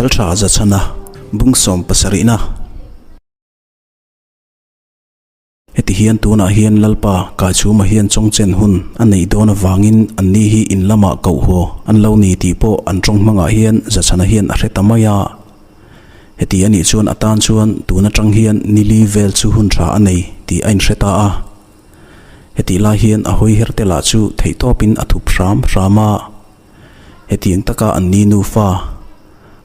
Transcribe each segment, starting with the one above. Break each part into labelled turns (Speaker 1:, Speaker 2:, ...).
Speaker 1: Pasalṭha Zachhana bung 70na. Heti hian tunah hian Lalpa Kaichhuma hian chawngchen hun a neih dawn avangin anni hi in lamah koh haw an lo ni tih pawh an tawng hmangah hian Zachhana hian a hre ta mai a. Heti a nih chuan a tan chuan tun atang hian ni li vel chu hun tha a nei tih a inhre ta a. Hetih lai hian a hawi her te lah chu theihtawpin a thup hram hram a. Hetiang taka an ni nufa,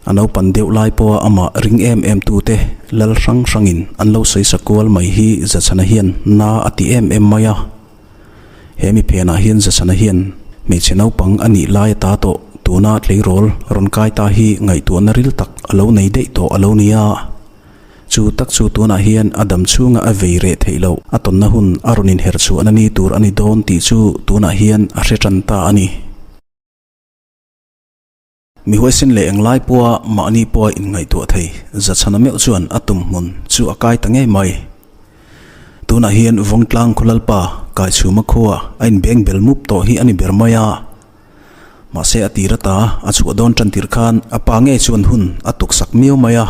Speaker 1: a naupan deuh lai pawha amah ring em em tute lal hrang hrangin an lo sawi kual mai hi Zachhana hian na a ti em em mai a. He mi phenah hian Zachhana hian hmeichhe naupang a nih lai ata tawh tuna tleirawl rawn kai ta hi ngaihtuahna ril tak a lo nei daih tawh a lo ni a. Chu tak chu tunah hian a dam chhunga a vei reh theih loh, a tawnna hun a rawn inher chhuahna ni tur a ni dawn tih chu tunah hian a hre tan ta a ni. Mi huaisen leh englai pawha mahni pawha inngaihtuah thei Zachhana meuh chuan a tum hmun chu a kai ta ngei mai. Tunah hian Vawngtlang Khawlalpa Kaichhuma khua a inbeng bel mup tawh hi a ni ber mai a. Mahse a tir ata a chhuah dawn tan tir khan a pa ngei chuan hun a tuksak miau mai a.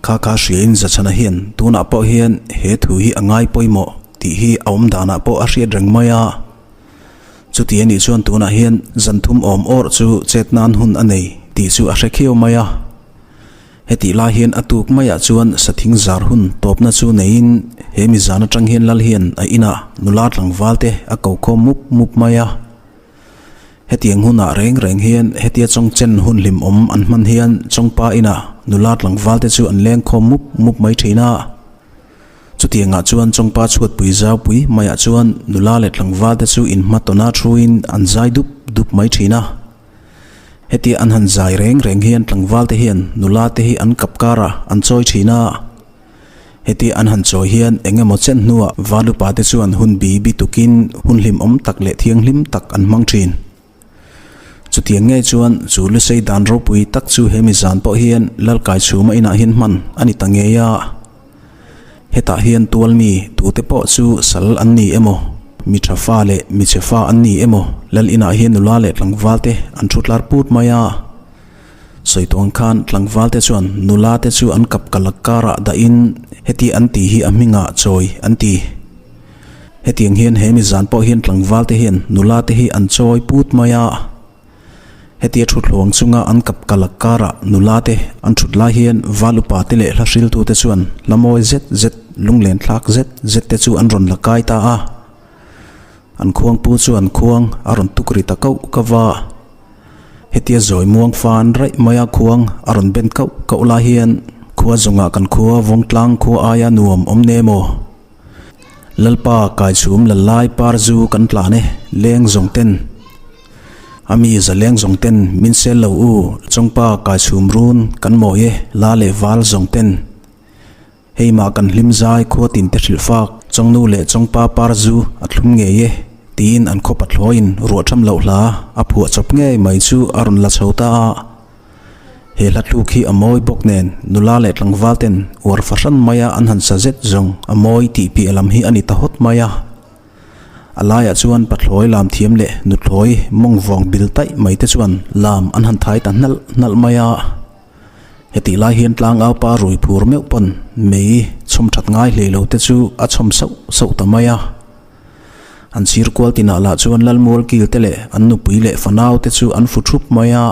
Speaker 1: Kha kha hriain Zachhana hian tunah pawh hian he thu hi a ngai pawimawh tih hi a awm danah pawh a hriat reng mai a. Chuti anih chuan tunah hian zan thum awm awrh chu chet nan hun a nei tih chu a hre khiau mai a. Hetih lai hian a tuk maiah chuan sathing zar hun tawpna chu neiin he mi zan atang hian lal hian a inah nula tlangval te a ko khawm mup mup mai a. Hetiang hunah reng reng hian hetia chawngchen hun hlimawm an hman hian chawngpa inah nula tlangval te chu an leng khawm mup mup mai thin a. Chutiangah chuan chawngpa chhuatpui zaupui maiah chuan nula leh tlangval te chu inhmatawna thuin an zai dup dup mai thin a. Hetia an han zai reng reng hian tlangval te hian nula te hi an kap karah an chawi thin a. Heti an han chawi hian eng emaw chen hnuah Valupa te chuan hun bi bi tukin hun hlimawm tak leh thianghlim tak an hmang thin. Chutiang ngei chuan chu lusei dan ropui tak chu he mi zan pawh hian Lalkai chhuma inah hian hman a ni ta ngei a. Hetah hian tual mi tute pawh chu sal an ni emaw, mi tha fa leh mi chhe fa an ni emaw Lal inah hian nula leh tlangval te an thu tlar put mai a. Sawi tuang khan tlangval te chuan nula te chu an kap kalak karah dahin heti an tih hi a hmingah chawi an ti. Hetiang hian he mi zan pawh hian tlangval te hian nula te hi an chawi put mai a. Hetia thuthluang chunga an kap kalak karah nula te an thut lai hian val upa te leh hla hriltu te chuan hla mawi zet zet, lunglen thlak zet zet te chu an rawn la kai ta a. An khuangpu chuan khuang a rawn tuk ri ta kauh kauh va. Hetia zawi muang fan raih maia khuang a rawn ben kauh kauh lai hian khua zawngah kan khua vawngtlang khua aia nuam awm ne maw? Lalpa kaichhum lal lai par zu kan tlan e, leng zawng ten. A mi za leng zawng ten min sel lo u, chawngpa kaichhum run kan mawi e, la leh val zawng ten. Hei mah kan hlim zai khua tin te hrilh fak, chawngnu leh chawngpa par zu a thlum ngei e, tiin an khaw pathlawiin ruah tham loh hla a phuah chawp ngei mai chu a rawn la chho ta a. He hla thluk hi a mawi bawk nen nula leh tlangval ten uar fahran maia an han sa zet zawng a mawi tih piah lam hi a ni ta hawt mai a. A laiah chuan pathlawi lam thiam leh nuthlawi mawng vawng bil taih mai te chuan lam an han thai ta hnalh hnalh mai a. Hetih lai hian tlangau pa rui phur meuh pawn mei chhawm that ngai hlei lo te chu a chhawm sauh sauh ta mai a. An sir kual tinah lah chuan Lalmual kil te leh an nupui leh fanau te chu an fu thup mai a.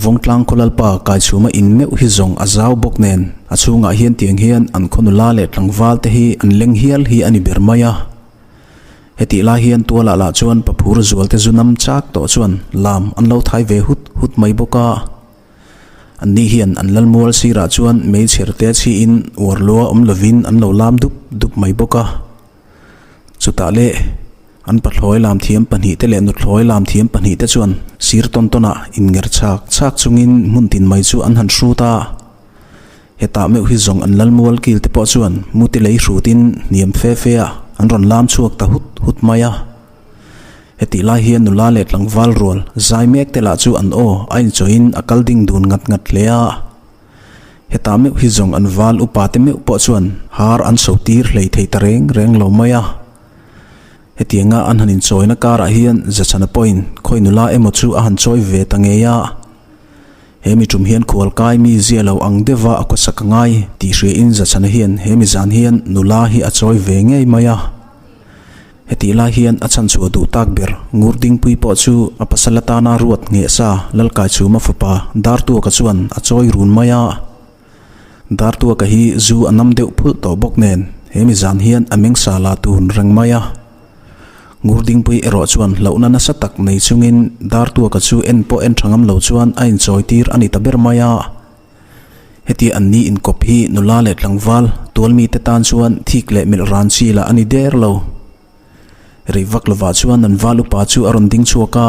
Speaker 1: Vawngtlang khaw Lalpa Kaichhuma in meuh hi zawng a zau bawk nen a chhungah hian tiang hian an khaw nula leh tlangval te hi an leng hial hi a ni ber mai a. Hetih lai hian tualah lah chuan paphur zualte zu nam chak tawh chuan lam an lo thai ve hut hut mai bawk a. Anni hian an lalmual sirah chuan meichher te chhiin uar lua awm lovin an lo lam dup dup mai bawk a. Chutah leh an pathlawi lam thiam pahnihte leh nuthlawi lam thiam pahnihte chuan sir tawn tawnah innger chak chak chungin hmun tin mai chu an han hrut a. Hetah meuh hi zawng an lalmual kil te pawh chuan muti lei hrutin hniam fe fe a an rawn lam chhuak ta hut hut mai a. Hetih lai hian nula leh tlangval rual zai mek te lah chu an aw a inchawhin a kal ding dun ngat ngat hle a. Hetah meuh hi zawng an val upa te meuh pawh chuan har an so tir hlei thei ta reng reng lo mai a. Hetianga an han inchawina karah hian Zachhana pawhin khawi nula emaw chu a han chawi ve ta ngei a. He mi tum hian khualkai mi zia lo ang deuha a khawsak a ngai tih hriain Zachhana hian he mi zan hian nula hi a chawi ve ngei mai a. Hetih lai hian a chhanchhuah duh tak ber Ngurdingpui pawh chu a pasal atana ruat ngheh sa Lalkaichhuma fapa Dartuaka chuan a chawi run mai a. Dartuaka hi zu a nam deuh phulh tawh bawk nen he mi zan hian a meng sa la tun reng mai a. Ngurdingpui erawh chuan hlauhna nasa tak nei chungin Dartuaka chu en pawh en tha ngam lo chuan a inchawi tir a ni ta ber mai a. Hetia an ni inkawp hi nula leh tlangval tualmite tan chuan thik leh melh ran chi lah a ni der lo. Rei vak lovah chuan an val upa chu a rawn ding chhuak a.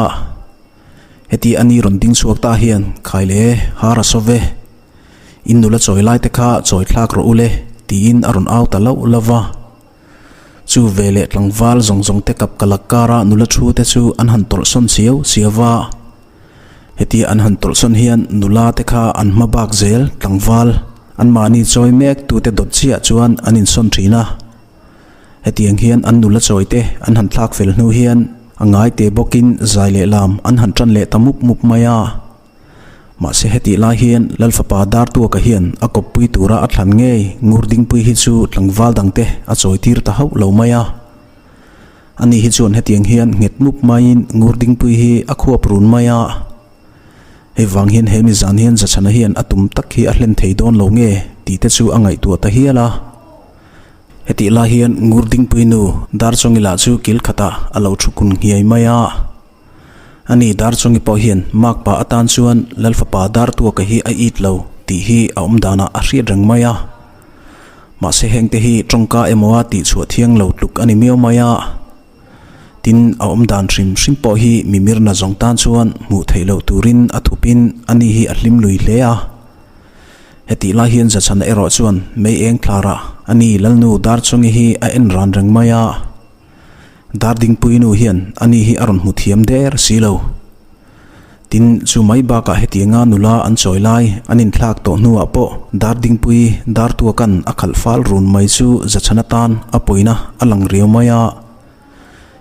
Speaker 1: Hetia a ni rawn ding chhuak ta hian khai le har a saw ve. In nula chawi lai te kha chawi thlak rawh u le tiin a rawn au ta lauh lauh va. Chu ve leh tlangval zawng zawng te kap kalak kara nula thu te chu an han tawlh sawn chiau chiau va. Hetia an han tawlh sawn hian nula te kha an hma bak zel tlangval anmahni chawi mek tute dawt chiah chuan an insawn thin a. Hetiang hian an nula chawi te an han thlak fel hnu hian a ngai te bawkin zai leh lam an han tan leh ta mup mup mai a. Mahse hetih lai hian Lalfapa Dartuaka hian a kawppui tura a thlan ngei Ngurdingpui hi chu tlangval dangte a chawi tir ta hauh lo mai a. Ani hi chuan hetiang hian nghet mup maiin Ngurdingpui hi a khuap run mai a. Hei vang hian he mi zan hian Zachhana hian a tum tak hi a hlen thei dawn lo nge tih te chu a ngaihtuah ta hial a. Hetih lai hian Ngurdingpui nu Darchawngi lah chu kil khatah a lo thu kun nghiai mai a. Ani Darchawngi pawh hian makpa atan chuan Lalfapa Dartuaka hi a it lo tih hi a awm danah a hriat reng mai a. Mahse hengte hi tawngka emaw a tihchhuah thiang lo tluk a ni miau mai a. Tin, a awm dan hrim hrim pawh hi mimirna zawng tan chuan hmuh theih loh turin a thupin ani hi a hlim lui hle a. Hetih lai hian Zachhana erawh chuan mei eng thlarah ani Lalnu Darchungi hi a en ran reng mai a. Dardingpui nu hian ani hi a rawn hmu thiam der si lo. Tin, chu mai bakah hetianga nula an chawi lai an inthlak tawh hnuah pawh Dardingpui Dartuakan a khalh fal run mai chu Zachhana tan a pawina a lang riau mai a.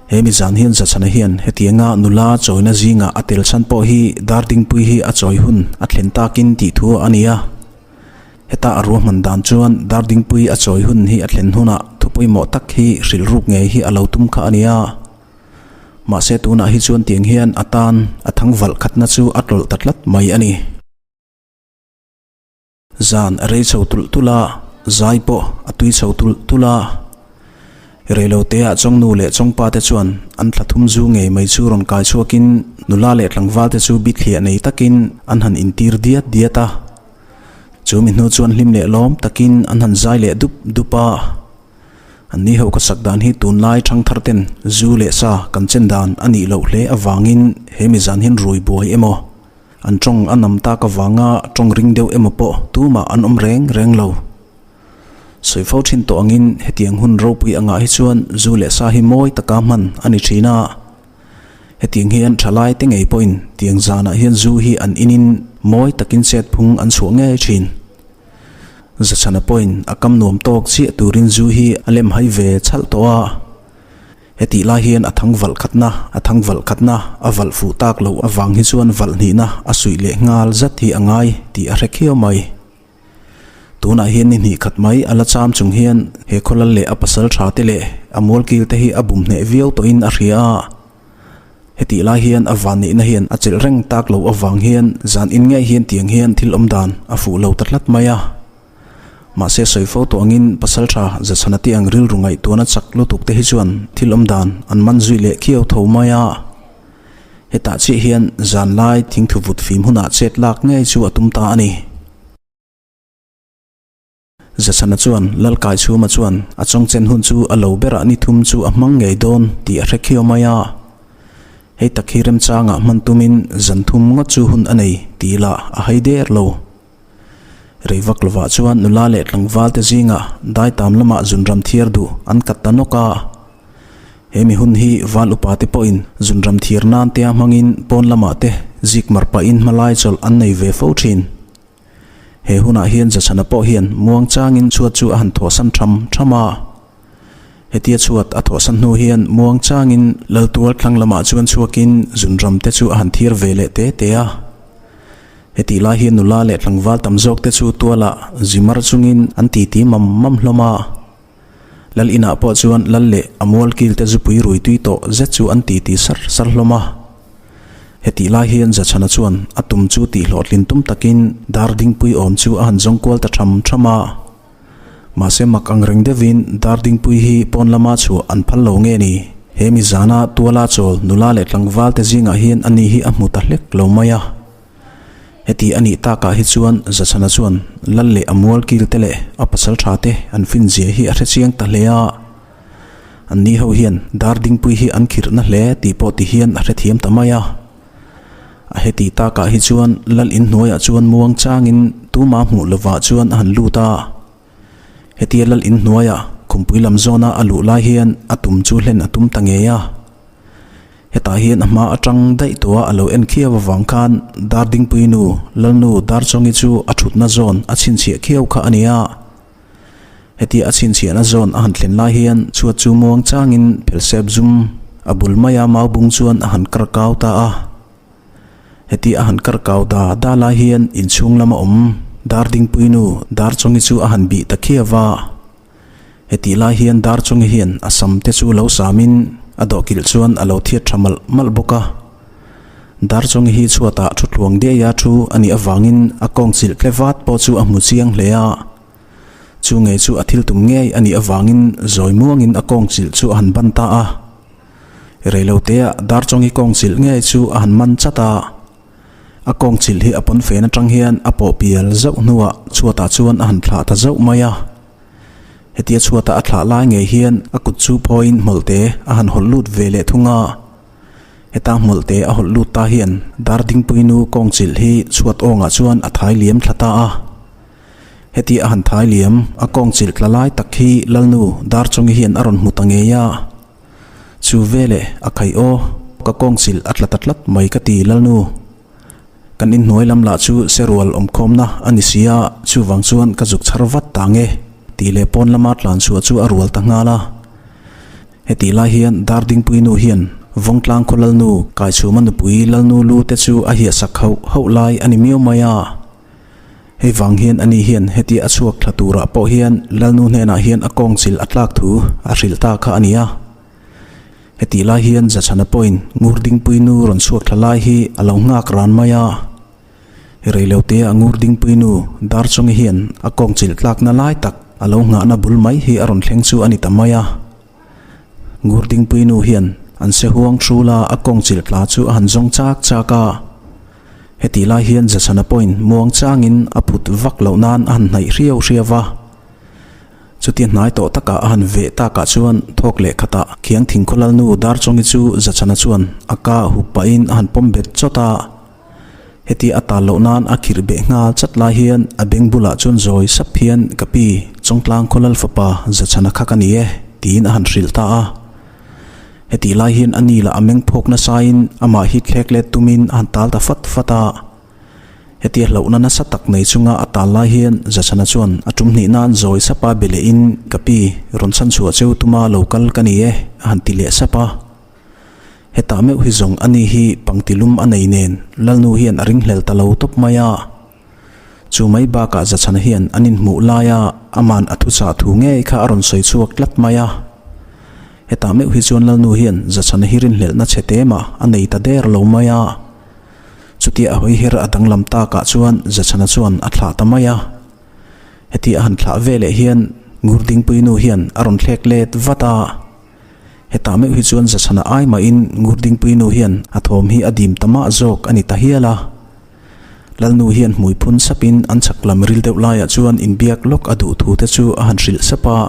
Speaker 1: He mi zan hian Zachhana hian hetianga nula chawina zingah a tel chhan pawh hi Dardingpui hi a chawi hun a thlen takin tih thu a ni a. Heta a ruahman dan chuan Dardingpui a chawi hun hi a thlen hunah thu pawimawh tak hi hrilh ruk ngei hi a lo tum kha a ni a. Mahse tunah hi chuan tiang hian a tan a thang valh khatna chu a tlawlh ta tlat mai a ni. Zan a rei chho tulh tulh a, zai pawh a tui chho tulh tulh a. Reiloteah chawngnu leh chawngpa te chuan an thla thum zu ngei mai chu rawn kai chhuakin nula leh tlangval te chu bithliah nei takin an han intir diat diat a. Chu mi hnu chuan hlim leh lawm takin an han zai leh dup dup a. An ni ho ka sak dan hi tunlai thangthar ten zu leh sa kan chen dan a nih loh hle avangin he mi zan hian rui buai emaw, an tawng a nam tak avanga tawng ring deuh emaw pawh tumah an awm reng reng lo. Sawi fo thin tawh angin hetiang hun ropui angah hi chuan zu leh sa hi mawi taka hman a ni thin a. Hetiang hian thalai te ngei pawhin tiang zanah hian zu hi an inin mawi takin chet phung an chhuah ngei thin. Zachhana pawhin a kam nuam tawk chiah turin zu hi a lem hai ve chhalh tawh a. Hetih lai hian a thang valh khatna, a thang valh khatna, a valh fuh tak loh avang hi chuan valh hnihna a suih leh nghal zat hi a ngai tih a hre khiau mai. Tunah hian ni hnih khat mai a la cham chung hian he khawlal leh a pasal tha te leh a mualkil te hi a bum hneh viau tawhin a hria a. Hetih lai hian a vanneihna hian a chelh reng tak loh avang hian zan in ngei hian tiang hian thil awm dan a fuh lo ta tlat mai a. Mahse sawi fo tawh angin pasaltha Zachhana te ang rilru ngaihtuahna chak lutuk te hi chuan thil awm dan an man zui leh khiau tho mai a. Hetah chiah hian zan lai thingthu vut fim hunah chet lak ngei chu a tum ta a ni. Zachhana chuan Lalkaichhuma chuan a chawngchen hun chu a lo berah ni thum chu a hmang ngei dawn tih a hre khiau mai a. Hei tak hi remchangah hman tumin zan thum ngawt chu hun a nei tih lah a hai der lo. Rei vak lovah chuan nula leh tlangval te zingah daitam lamah zunram thiar duh an kat ta nawk a. He mi hun hi val upa te pawhin zunram thiar nan tea hmangin pawn lamah te zik mar pahin hmalai chawlh an nei ve fo thin. He hunah hian Zachhana pawh hian muang changin chhuat chu a han thawhsan tham tham a. Hetia chhuat a thawhsan hnu hian muang changin Laltual thlang lamah chuan chhuakin zunram te chu a han thir ve leh te te a. Hetih lai hian nula leh tlangval tam zawk te chu tualah zi mar chungin an titi mam mam hlawm a. Lal inah pawh chuan lal leh a mual kil te zupui rui tui tawh zet chu an titi sar sar hlawm a. Hetih lai hian Zachhana chuan a tum chu tih hlawhtlin tum takin dar dingpui awm chu a han zawng kual ta tham tham a. Mahse mak ang reng deuhin Dardingpui hi pawn lama chhuah an phal lo nge ni? He mi zana tuala chawl nula leh tlangval te zingah hian ani hi a hmu ta hlek lo mai a. Heti a nih takah hi chuan Zachhana chuan lal leh a mual kil te leh a pasal tha te an fin zia hi a hre chiang ta hle a. Anni ho hian Dardingpui hi an khirhna hle tih pawh ti hian a hrethiam ta mai a. A heti takah hi chuan lal inhnuaiah chuan muang changin tuma hmuh lovah chuan a han lut a. Hetia lal inhnuaia khumpui lam zawna a luh lai hian a tum chu hlen a tum ta ngei a. Hetah hian a hma atang daih tawha a lo en khiau avang khan Dardingpui nu Lalnu Darchawngi chu a thutna zawn a chhinchhiah khiau kha a ni a. Hetia a chhinchhiahna zawn a han thlen lai hian chhuat chu muang changin phelsep zum a bul maia mau bung chuan a han kar kau ta a. Hetia a han kar kau da da lai hian inchhung lama awm Dardingpui nu Darchawngi chu a han bih ta khiau a. Hetih lai hian Darchawngi hian a sam te chu lo samin a dawhkilh chuan a lo thiat tha malh malh bawk a. Darchawngi hi chhuatah thu tluang diaia thu a nih avangin a kawng chilh tle vat pawh chu a hmu chiang hle a. Chu ngei chu a thil tum ngei a nih avangin zawi muangin a kawng chilh chu a han ban ta a. Reiloteah Darchawngi kawng chilh ngei chu a han man chat a. A kawng chilh hi a pawn fen atang hian a pawh pial zauh hnuah chhuatah chuan a han thlah ta zauh mai a. Hetia chhuata a thlah lai ngei hian a kut chu phawiin hmawlhte a han hawlh lut ve leh thung a. Heta hmawlhte a hawlh lut ta hian Dardingpui nu kawng chilh hi chhuat awngah chuan a thai liam thla ta a. Heti a han thai liam, a kawng chilh tla lai tak hi Lalnu Darchawngi hian a rawn hmu ta ngei a. Chu veleh a khaih aw, ka kawng chilh a tla ta tlat mai ka ti Lalnu. Kan inhnuai lam lah chu serual awmkhawmna a ni si a, chuvang chuan ka zuk chhar vat ta nge tih leh pawn lama tlan chhuah chu a rual ta nghal a. Hetih lai hian Dardingpui nu hian Vawngtlang khaw Lalnu Kaichhuma nupui Lalnu lu te chu a hiahsak hauh hauh lai a ni miau mai a. Hei vang hian ani hian hetia a chhuak thla turah pawh hian Lalnu hnenah hian a kawng chilh a tlak thu a hrilh ta kha a ni a. Hetih lai hian Zachhana pawhin Ngurdingpui nu rawn chhuak thla lai hi a lo nghak ran mai a. Reilotea Ngurdingpui nu Darchawngi hian a kawng chilh tlakna lai tak a lo nghahna bul mai hi a rawn thleng chu a ni ta mai a. Ngurdingpui nu hian an se huang hrula a kawng chilh tla chu a han zawng chak chak a. Hetih lai hian Zachhana pawhin muang changin a phut vak loh nan a han hnaih hriau hriau va. Chutia hnai tawh takah a han veh takah chuan thawk leh khatah khiang thingkhaw lalnu Darchawngi chu Zachhana chuan a ka hup pahin a han pawm bet chawt a. Hetia a tal loh nan a khirh beh nghal chat lai hian a beng bulah chuan zawi sap hian ka pi Chawngtlang khaw lal fapa Zachhana kha ka ni e tiin a han hrilh ta a. Hetih lai hian a ni lah a meng phawk nasain amah hi thlek let tumin a han tal ta fat fat a. Hetia hlauhna nasa tak nei chunga a tal lai hian Zachhana chuan a tum hnih nan zawi sapa be lehin Ka pi, rawn chhan chhuah cheu tuma lo kal ka ni e a han ti leh sap a. Hetah meuh hi zawng a ni hi pangtilum a nei nen Lalnu hian a ringhlel ta lo tawp mai a. Chu mai bakah Zachhana hian an inhmuh laia aman a thuchah thu ngei kha a rawn sawi chhuak tlat mai a. Hetah meuh hi chuan Lalnu hian Zachhana hi rinhlelhna chhe te mah a nei ta der lo mai a. Chutia a hawi her a danglam takah chuan Zachhana chuan a thlah ta mai a. Hetia a han thlah veleh hian Ngurdingpui nu hian a rawn thlek let vat a. Hetah meuh hi chuan Zachhana ai mahin Ngurdingpui nu hian a thawm hi a dim ta mah zawk a ni ta hial a. Lalnu hian hmui phun sapin an chhak lam ril deuh laiah chuan inbiak lawk a duh thu te chu a han hrilh sap a.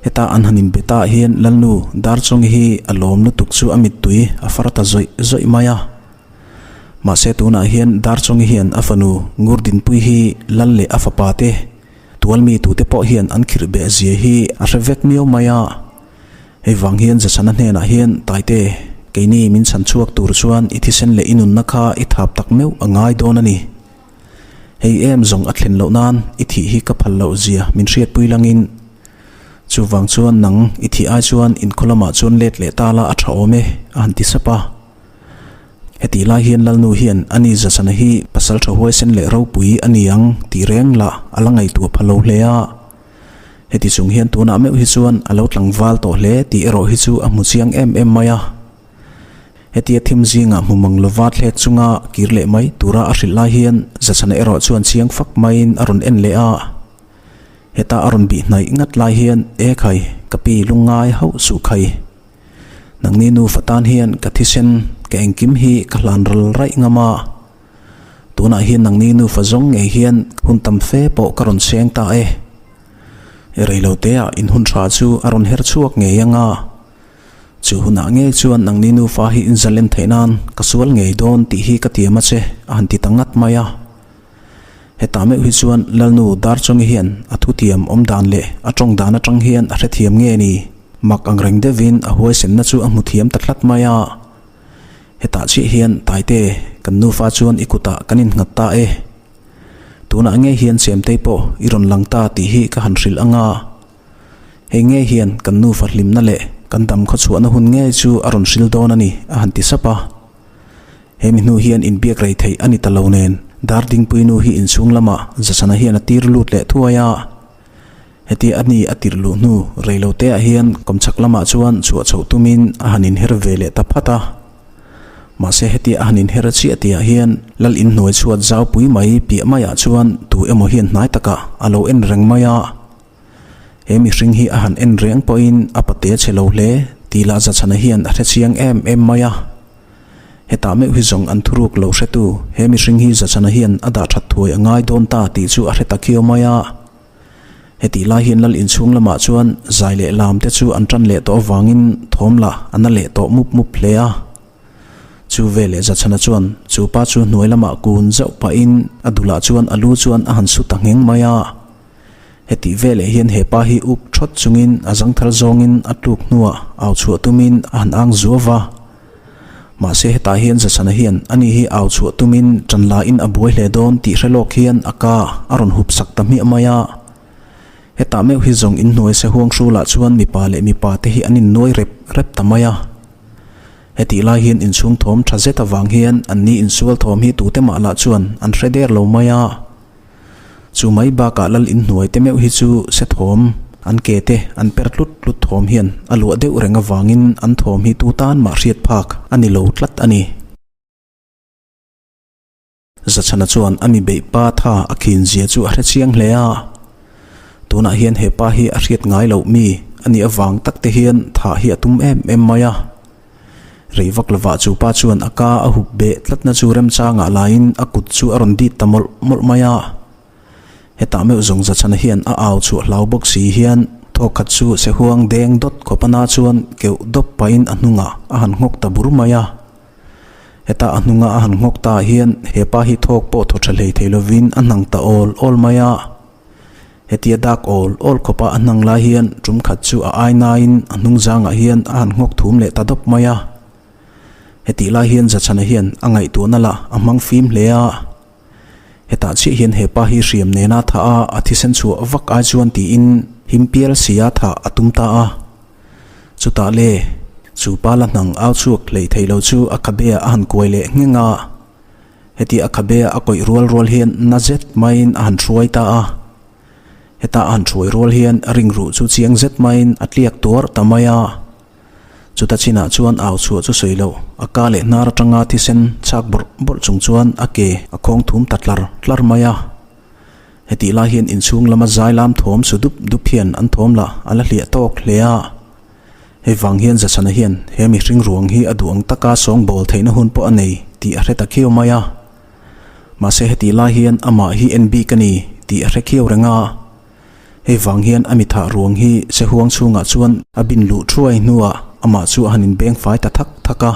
Speaker 1: Heta an han inbe ta hian Lalnu Darchawngi hi a lawm lutuk chu a mittui a far ta zawih zawih mai a. Mahse tunah hian Darchawngi hian a fanu Ngurdinpui hi Lal leh a fapa te tualmi tute pawh hian an khirh beh zia hi a hre vek miau mai a. Hei vang hian Zachhana hnenah hian, Taite, keini min chhan chhuak tur chuan i thisen leh i nunna kha i thap tak meuh a ngai dawn a ni. Hei em zawng a thlen loh nan i thih hi ka phal loh zia min hriatpui langin. Chuvang chuan nang i thih ai chuan inkhaw lamah chuan let leh ta la a tha awm e, a han ti sap a. Hetih lai hian Lalnu hian a ni Zachhana hi pasal tha huaisen leh ropui a ni ang tih reng lah a la ngaihtuah pha lo hle a. Heti chung hian tunah meuh hi chuan a lo tlangval tawh hle tih erawh hi chu a hmu chiang em em mai a. Hetia thim zingah hmu mang lova thlek chunga kir leh mai tura a hrilh lai hian Zachhana erawh chuan chiang fak maiin a rawn en leh a. Heta a rawn bih hnaih ngat lai hian, E khai, ka pi lungngai hauh suh khai. Nangni nufa tan hian ka thisen, ka engkim hi ka hlan ral raih ngam a. Tunah hian nangni nufa zawng ngei hian hun tam fe pawh ka rawn cheng ta e. Reiloteah in hun tha chu a rawn her chhuak ngei ang a. Chu hunah ngei chuan nangni nufa hi in zalen theih nan ka sual ngei dawn tih hi ka tiam a che, a han ti ta ngat mai a. Hetah meuh hi chuan Lalnu Darchawngi hian a thutiam awm dan leh a tawng dan atang hian a hrethiam nge ni? Mak ang reng deuhin a huaisenna chu a hmu thiam ta tlat mai a. Hetah chiah hian Taite, kan nufa chuan i kutah kan innghat ta e. Tunah ngei hian Chemtei pawh i rawn lang ta tih hi ka han hrilh ang a. Hei ngei hian kan nufa hlimna leh kan dam khawchhuahna hun ngei chu a rawn hrilh dawn a ni, a han ti sap a. He mi hnu hian inbiak rei theih a ni ta lo nen, Dardingpui nu hi inchhung lamah Zachana hian a tir lut leh thuai a. Hetia a ni a tirh luh hnu rei lo teah hian kawmchhak lamah chuan chhuah chhoh tumin a han inher ve leh ta phat a. Mahse hetia a han inher chiah tihah hian Lal inhnuai chhuat zaupui mai piah maiah chuan tu emaw hian hnai takah a lo en reng mai a. He mihring hi a han en reng pawhin a pate chhe lo hle tih lah Zachhana hian a hre chiang em em mai a. Hetah meuh hi zawng an thuruk lo hretu he mihring hi Zachhana hian a dah that thuai a ngai dawn ta tih chu a hre ta khiau mai a. Hetih lai hian lal inchhung lamah chuan zai leh lam te chu an tan leh tawh avangin thawm lah a na leh tawh mup mup hle a. Chu veleh Zachhana chuan chu pa chu hnuai lamah kun zauh pahin a dulah chuan a lu chuan a han su ta ngheng mai a. Hetih veleh hian he pa hi up thawt chungin a zangthal zawngin a tluk hnuah au chhuah tumin a han ang zuau va. Mahse hetah hian Zachhana hian ani hi au chhuah tumin tan lain a buai hle dawn tih hre lawk hian a ka a rawn hup sak ta hmiah mai a. Hetah meuh hi zawng inhnuai se huang hrulah chuan mipa leh mipa te hi an innuai rep rep ta mai a. Hetih lai hian inchhung thawm tha zet avang hian anni insual thawm hi tute mah lah chuan an hre der lo mai a. Chu mai bakah lal inhnuai te meuh hi chu se thawm, an ke te an per tlut tlut thawm hian a luah deuh reng avangin an thawm hi tu tan mah hriat phak a ni lo tlat a ni. Zachhana chuan a mi beih pa tha a khin zia chu a hre chiang hle a. Tunah hian he pa hi a hriat ngai loh mi a nih avang tak te hian thah hi a tum em em mai a. Rei vak lovah chu pa chuan a ka a hup beh tlatna chu remchangah laiin a kut chu a rawn dit ta mawlh mawlh mai a. Hetah meuh zawng Zachhana hian a au chhuah hlau bawk si hian thawk khat chu sehuang deng dawt khawpana chuan keuh dawp pahin a hnungah a han nghawk ta bur mai a. Heta a hnunga a han nghawk ta hian he pa hi thawk pawh thaw tha hlei thei lovin a hnang ta awl awl mai a. Hetia dak awl awl khawpa a hnang lai hian tum khat chu a ai naiin a hnung zangah hian a han nghawk thum leh ta dawp mai a. Hetih lai hian Zachhana hian a ngaihtuahna lah a hmang fim hle a. Hetah chiah hian he pa hi hriam nena thah a a thisen chhuah vak ai chuan tiin him pial sia thah a tum ta a. Chutah le, chu pa la hnang au chhuak hlei thei lo chu a khabe ah a han kuai leh ngheng a. Heti a khabe a kawih rual rual hian na zet maiin a han hruai ta a. Heta a han hruai rual hian a ring ruh chu chiang zet maiin a tliak tuar ta mai a. Chuta chinah chuan au chhuah chu sawi loh, a ka leh hnar atanga thisen chak bawrh bawrh chung chuan a ke a khawng thum ta tlar tlar mai a. Hetih lai hian inchhung lama zai lam thawm su dup dup hian an thawm lah a la hliah tawk hle a. Hei vang hian Zachhana hian he mihring ruang hi a duh ang taka sawngbawl theihna hun pawh a nei tih a hre ta khiau mai a. Mahse hetih lai hian amah hi en bik a ni tih a hre khiau reng a. Hei vang hian a mithah ruang hi sehuang chhungah chuan a bin luh thuai hnuah amah chu a han inbeng fai ta thak thak a.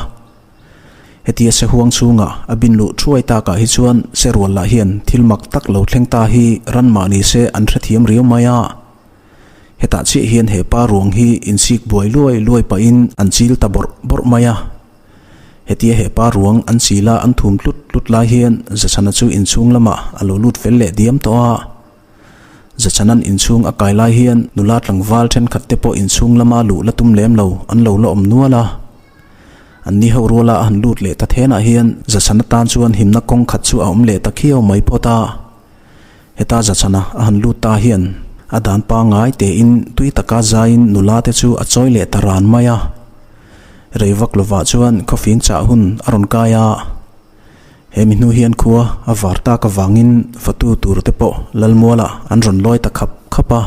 Speaker 1: Hetia sehuang chhungah a bin luh thuai takah hi chuan serual lah hian thil mak tak lo thleng ta hi ran mah ni se an hrethiam riau mai a. Hetah chiah hian he pa ruang hi insik buai luai luai pahin an chil ta bawrh bawrh mai a. Hetia he pa ruang an chila an thum tlut tlut lai hian Zachhana chu inchhung lamah a lo lut fel leh diam tawh a. Zachhana'n inchhung a kai lai hian nula tlangval thenkhat te pawh inchhung lama luh la tum lem lo an lo la awm nual a. An ni ho ruala a han lut leh ta thenah hian Zachhana tan chuan himna kawng khat chu a awm leh ta khiau mai phawt a. Heta Zachhana a han lut ta hian a dan pangngai tein tui taka zaiin nula te chu a chawi leh ta ran mai a. Rei vak lovah chuan khawfing chah hun a rawn kai a. He mi hnu hian khua a var tak avangin fatu tur te pawh Lalmualah an rawn lawi ta khap khap a.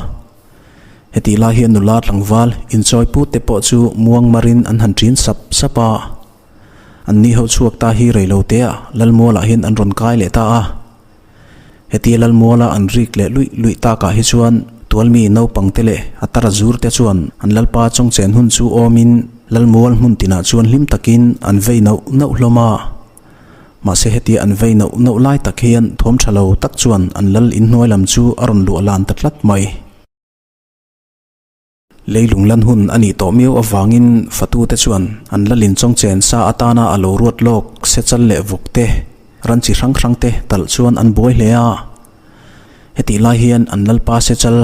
Speaker 1: Hetih lai hian nula tlangval inchawi put te pawh chu muang marin an han ṭin sap sap a. An ni ho chhuak ta hi rei lo te ah Lalmualah hian an rawn kai leh ta a. Hetia Lalmuala an rik leh luih luih takah hi chuan tualmi naupang te leh a tara zur te chuan an Lalpa chawngchen hun chu awmin Lalmual hmun tinah chuan hlim takin an vei nauh nauh hlawm a. Mahse hetia an vei nauh nauh lai tak hian thawm tha lo tak chuan an lal inhnuai lam chu a rawn luah lan ta tlat mai. Leilung lan hun a nih tawh miau avangin fatute chuan an lal inchawng chen sa atana a lo ruat lawk sechal leh vawk te, ran chi hrang hrang te talh chuan an buai hle a. Hetih lai hian an lalpa sechal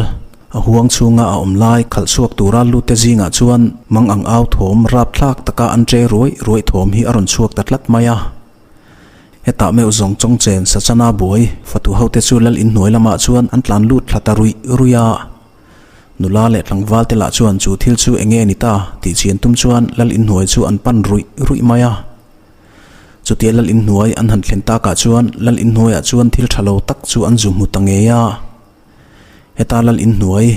Speaker 1: a huang chhunga a awm lai khalh chhuak tura lute zingah chuan mang ang au thawm rapthlak taka an che ruai ruai thawm hi a rawn chhuak ta tlat mai a. Hetah meuh zawng chawng chen Sachana buai fatu hote chu lal inhnuai lamah chuan an tlan lut thla ta ruih ruih a. Nula leh tlangval te lah chuan chu thil chu eng nge ni ta tih chian tum chuan lal inhnuai chu an pan ruih ruih mai a. Chutia lal inhnuai an han thlen takah chuan lal inhnuaiah chuan thil tha lo tak chu an zu hmu ta ngei a. Heta lal inhnuai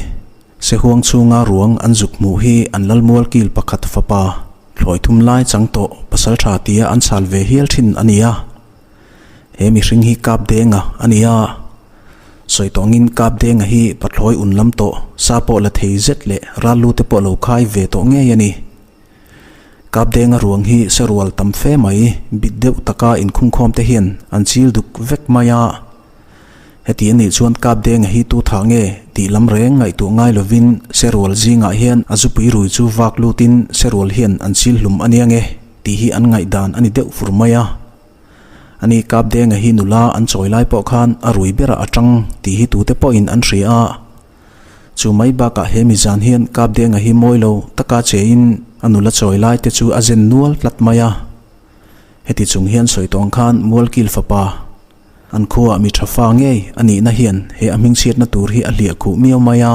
Speaker 1: sehuang chhunga ruang an zuk hmuh hi an lal mual kil pakhat fapa thlawi thum lai chang tawh pasal tha tia an chhal ve hial thin a ni a. He mihring hi kap denga a ni a. Sawi tawngin kap denga hi pathlawi un lam tawh sa pawh la thei zet leh ral lu te pawh lo khai ve tawh ngei a ni. Kapdenga ruang hi sarual tam fe mai, bit deuh taka inkhungkhawm te hian an chil duk vek mai a. Heti a nih chuan Kapdenga hi tu thah nge tih lam reng ngaihtuah ngai lovin sarual zingah hian a zupui rui chu vak lutin sarual hian an chil hlum a nia nge tih hi an ngaihdan a ni deuh fur mai a. Ani Kapdenga hi nula an chawi lai pawh khan a rui berah a tang tih hi tute pawhin an hria a. Chu mai bakah he mizan hian Kapdenga hi mawi lo taka chein a nula chawi lai te chu a zen nual tlat mai a. Heti chung hian sawi tawng khan Mualkil fapa, an khuaah mi tha fa ngei a nihna hian he a hmingchhiatna tur hi a hliah khuh miau mai a.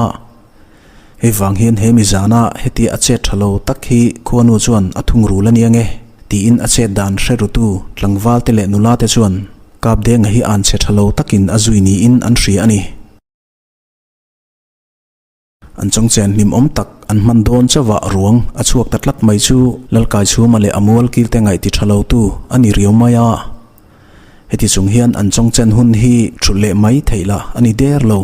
Speaker 1: Hei vang hian he mizana hetia a chet tha lo tak hi khuanu chuan a thungrul a nia nge tiin a chet dan hre rutu tlangval te leh nula te chuan Kapdenga hi an che tha lo takin a zui niin an hria a ni. An chawngchen hlimawm tak an hman dawn chauhah ruang a chhuak ta tlat mai chu Lalkaichhuma leh a mual kilte ngaih ti tha lotu a ni riau mai a. Heti chung hian an chawngchen hun hi thulh leh mai theih lah a ni der lo.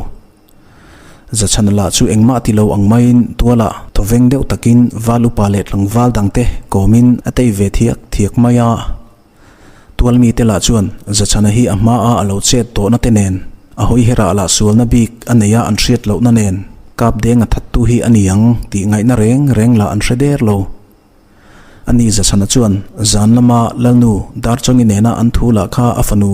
Speaker 1: Zachhana lah chu engmah ti lo ang maiin tualah thawveng deuh takin val upa leh tlangval dangte kawmin a tei ve thiak thiak mai a. Tualmite lah chuan Zachhana hi a hmaa a lo chet tawhna te nen, a hawi herah lah sualna bik a neia an hriat lohna nen, kap deng a thattu hi a ni ang tih ngaihna reng reng lah an hre der lo. Ani Zachhana chuan zan lama Lalnu Darchawngi nena an thu lah kha a fanu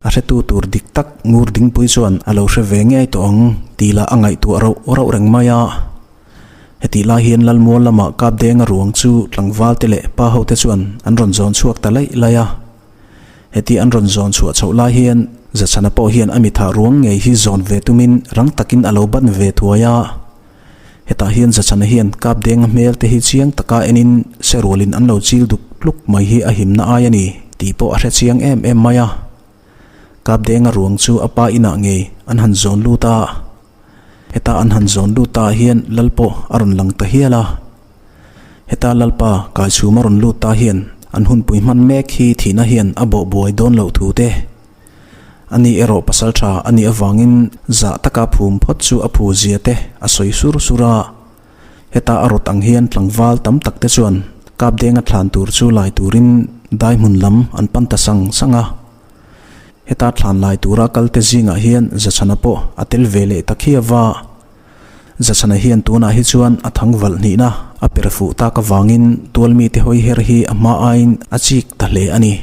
Speaker 1: a hretu tur dik tak ngur dingpui chuan a lo hre ve ngei tawh ang tih lah a ngaihtuah rauh rauh reng mai a. Hetih lai hian Lalmual lama Kapdenga ruang chu tlangval te leh pa hote chuan an rawn zawn chhuak ta laih laih a. Heti an rawn zawn chhuah chhoh lai hian Zachhana pawh hian a mitha ruang ngei hi zawn ve tumin rang takin a lo ban ve thuai a. Hetah hian Zachhana hian Kapdenga hmel te hi chiang taka enin serualin an lo chil duk tluk mai hi a himna ai a ni tih pawh a hre chiang em em mai a. Kapdenga ruang chu a pa inah ngei an han zawn lut a. Heta an han zawn lut ta ah hian lal pawh a rawn lang ta hial a. Heta lalpa Kaichhum a rawn lut ta hian an hunpui hman mek hi thihna hian a bawh buai dawn loh thu te. Ani erawh pasal tha a nih avangin zah taka phum phawt chu a phu zia te a sawi sur sur a. Heta a rawt ang hian tlangval tam tak te chuan Kapdenga thlan tur chu lai turin dai hmun lam an pan ta sang sang a. Heta thlan lai tura kalte zingah hian Zachhana pawh a tel ve leh ta khiau a. Zachhana hian tunah hi chuan a thang valh hnihna a per fuh tak avangin tualmite hawi her hi a hma aiin a chik ta hle a ni.